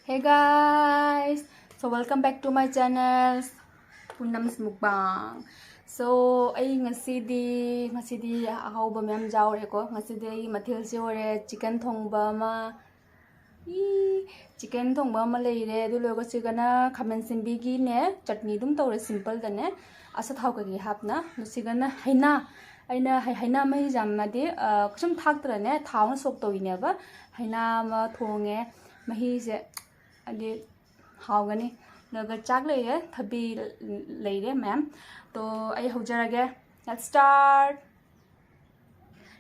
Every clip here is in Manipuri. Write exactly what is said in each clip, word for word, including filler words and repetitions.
Hey guys, so welcome back to my channel, Poonam's Mukbang. So ꯑꯩ ꯉꯁꯤꯗꯤ ꯉꯁꯤꯗꯤ ꯑꯍꯥꯎꯕ ꯃꯌꯥꯝ ꯌꯥꯎꯔꯦꯀꯣ꯫ ꯉꯁꯤꯗꯤ ꯑꯩ ꯃꯊꯦꯜꯁꯦ ꯑꯣꯏꯔꯦ chicken ꯊꯣꯡꯕ ꯑꯃ, ꯆꯤꯀꯟ ꯊꯣꯡꯕ ꯑꯃ ꯂꯩꯔꯦ꯫ ꯑꯗꯨ ꯂꯣꯏꯔꯒ ꯁꯤꯒꯅ ꯈꯥꯃꯦꯟ ꯁꯤꯟꯕꯤꯒꯤꯅꯦ ꯆꯠꯅꯤ ꯑꯗꯨꯝ ꯇꯧꯔꯦ, simpleꯗꯅꯦ꯫ ꯑꯁ, ꯊꯥꯎ ꯀꯩꯀꯩ ꯍꯥꯞꯅ꯫ ꯑꯗꯨ ꯁꯤꯒꯅ ꯍꯩꯅꯥ, ꯑꯩꯅ ꯍꯩ- ꯍꯩꯅꯥ ꯃꯍꯤ ꯌꯥꯝꯅꯗꯤ ꯁꯨꯝ ꯊꯥꯛꯇ꯭ꯔꯅꯦ, ꯊꯥꯎꯅ ꯁꯣꯛ ꯇꯧꯔꯤꯅꯦꯕ꯫ ꯍꯩꯅꯥ ꯑꯃ ꯊꯣꯡꯉꯦ, ꯃꯍꯤꯁꯦ ꯍꯥꯏꯗꯤ ꯍꯥꯎꯒꯅꯤ꯫ ꯑꯗꯨꯒ ꯆꯥꯛ ꯂꯩꯔꯦ, ꯊꯕꯤ ꯂꯩꯔꯦ ꯃꯌꯥꯝ꯫ ꯇꯣ ꯑꯩ ꯍꯧꯖꯔꯒꯦ꯫ Let's start.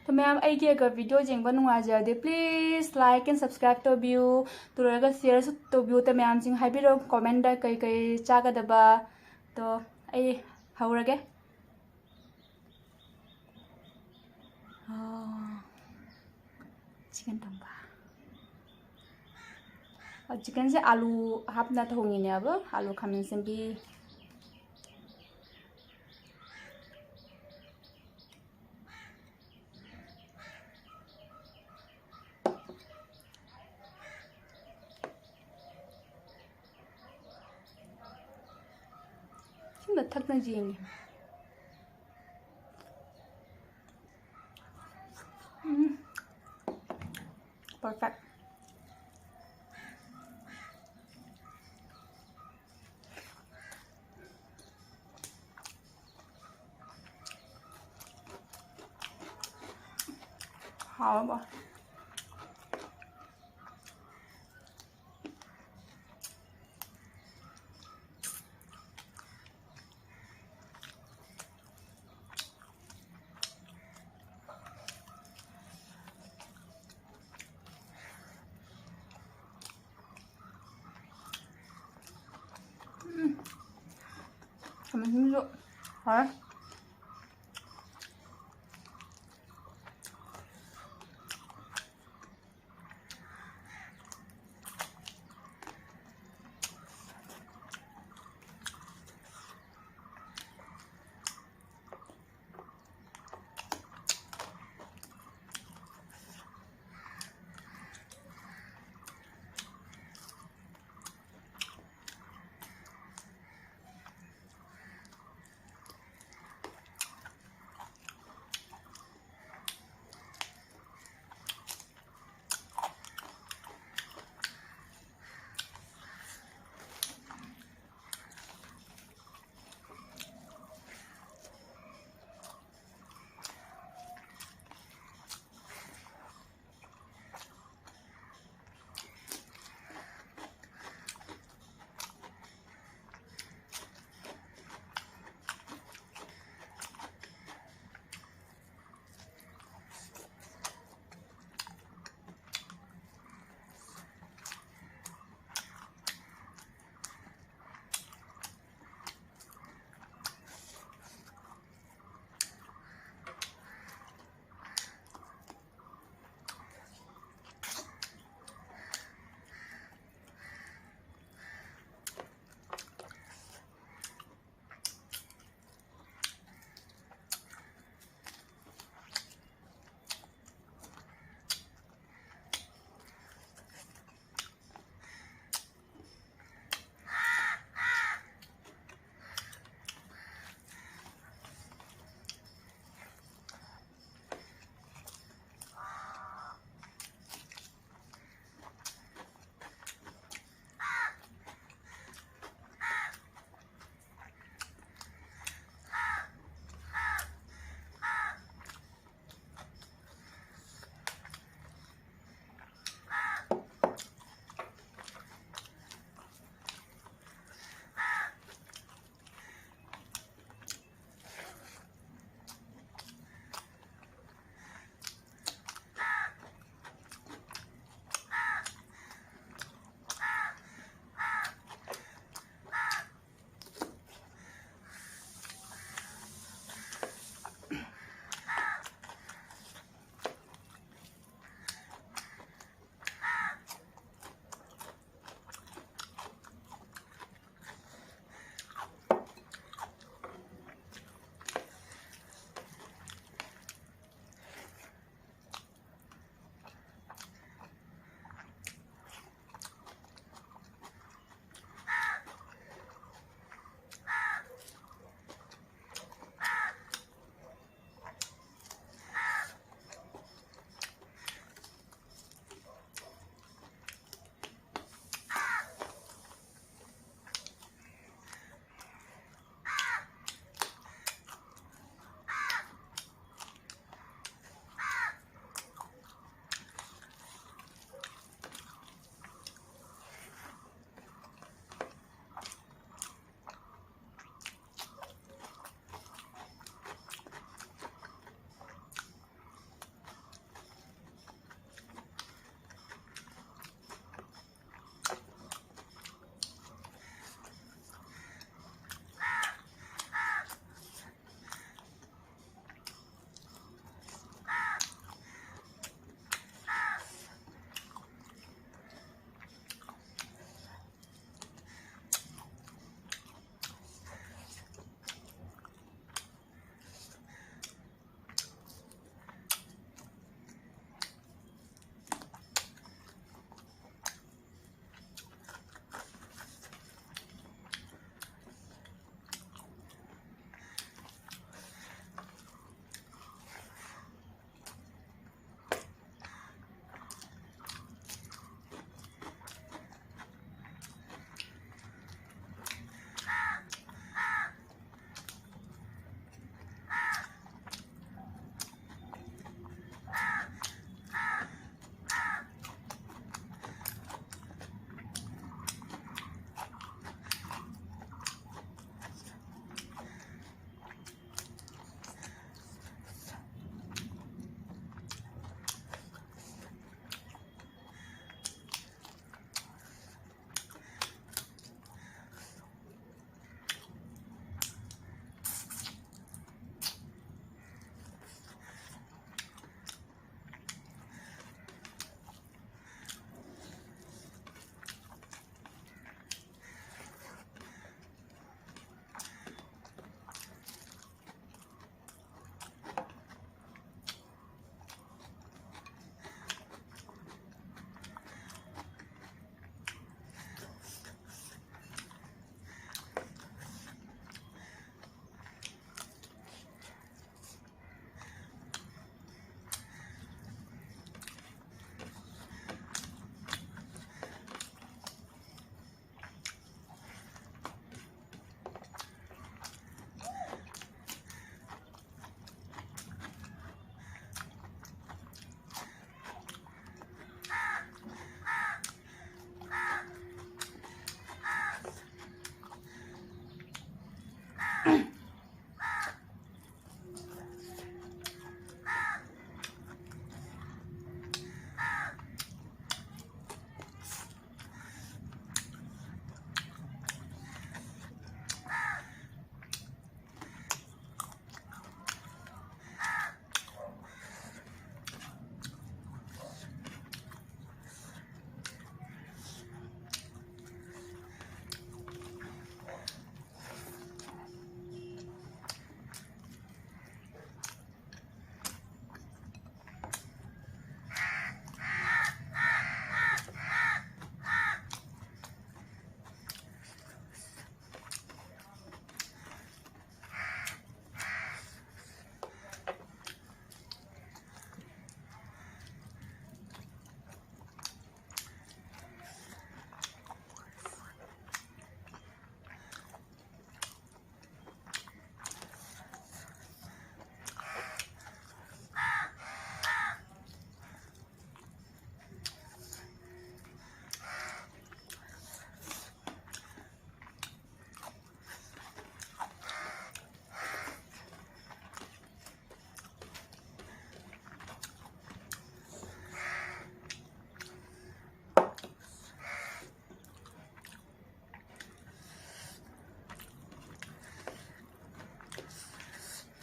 ꯇꯣ ꯃꯌꯥꯝ, ꯑꯩꯒꯤ ꯑꯒ video ꯌꯦꯡꯕ ꯅꯨꯡꯉꯥꯏꯖꯔꯗꯤ please like and subscribe ꯇꯧꯕꯤꯌꯨ꯫ ꯇꯨ ꯂꯣꯏꯔꯒ shareꯁꯨ ꯇꯧꯕꯤꯌꯨ꯫ ꯇ ꯃꯌꯥꯝꯁꯤꯡ ꯍꯥꯏꯕꯤꯔꯛꯑꯣ commentꯗ ꯀꯩ ꯀꯩ ꯆꯥꯒꯗꯕ꯫ ꯇꯣ ꯑꯩ ꯍꯧꯔꯒꯦ꯫ ꯑꯥ, chicken ꯊꯣꯡꯕ꯫ ꯑ, chickenꯁꯦ ꯑꯥꯂꯨ ꯍꯥꯞꯅ ꯊꯣꯡꯉꯤꯅꯦꯕ, ꯑꯥꯂꯨ ꯈꯥꯃꯦꯟ ꯁꯤꯟꯕꯤ꯫ ꯁꯨꯝꯅ ꯊꯛꯅ ꯌꯦꯡꯉꯦ꯫ ꯎꯝ꯫ Perfect. ꯍꯥꯎꯔꯕꯣ? ꯎꯝ꯫ ꯈꯥꯃꯦꯟ ꯑꯁꯤꯟꯕꯤꯁꯨ ꯍꯥꯎꯔꯦ꯫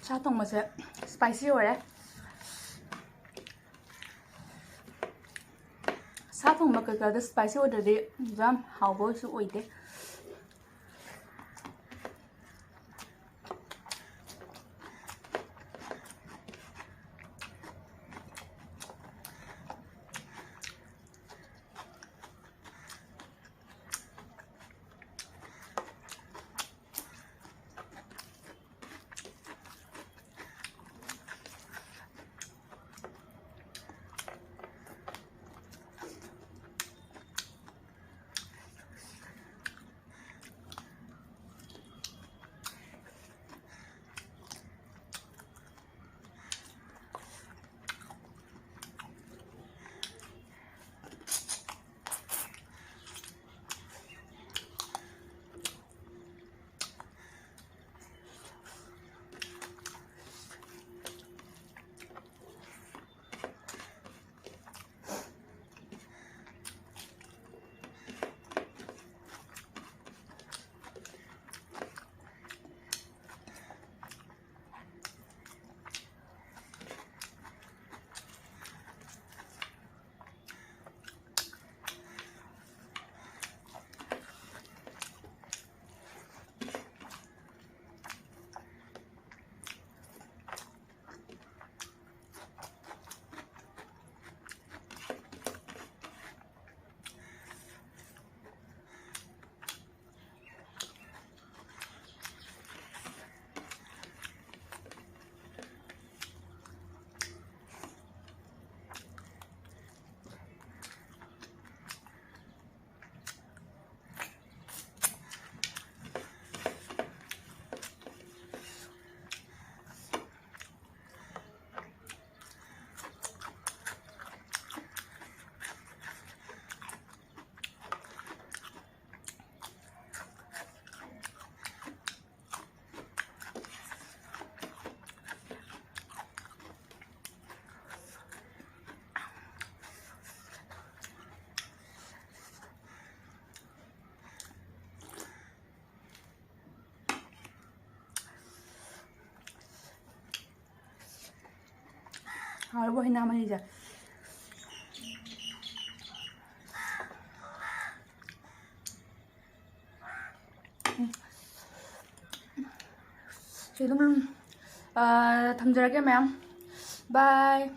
ꯁꯥ ꯊꯣꯡꯕꯁꯦ ꯁ꯭ꯄꯥꯏꯁꯤ ꯑꯣꯏꯔꯦ꯫ ꯁꯥ ꯊꯣꯡꯕ ꯀꯩꯀꯥꯗ ꯁ꯭ꯄꯥꯏꯁꯤ ꯑꯣꯏꯗ꯭ꯔꯗꯤ ꯌꯥꯝ ꯍꯥꯎꯕꯁꯨ ꯑꯣꯏꯗꯦ꯫ ꯍꯥꯎꯔꯕꯣ ꯍꯩꯅꯥ ꯃꯍꯤꯁꯦ? ꯎꯝ꯫ ꯁꯤ ꯑꯗꯨꯝ, ꯑꯥ, ꯊꯝꯖꯔꯒꯦ ꯃꯌꯥꯝ꯫ Bye꯫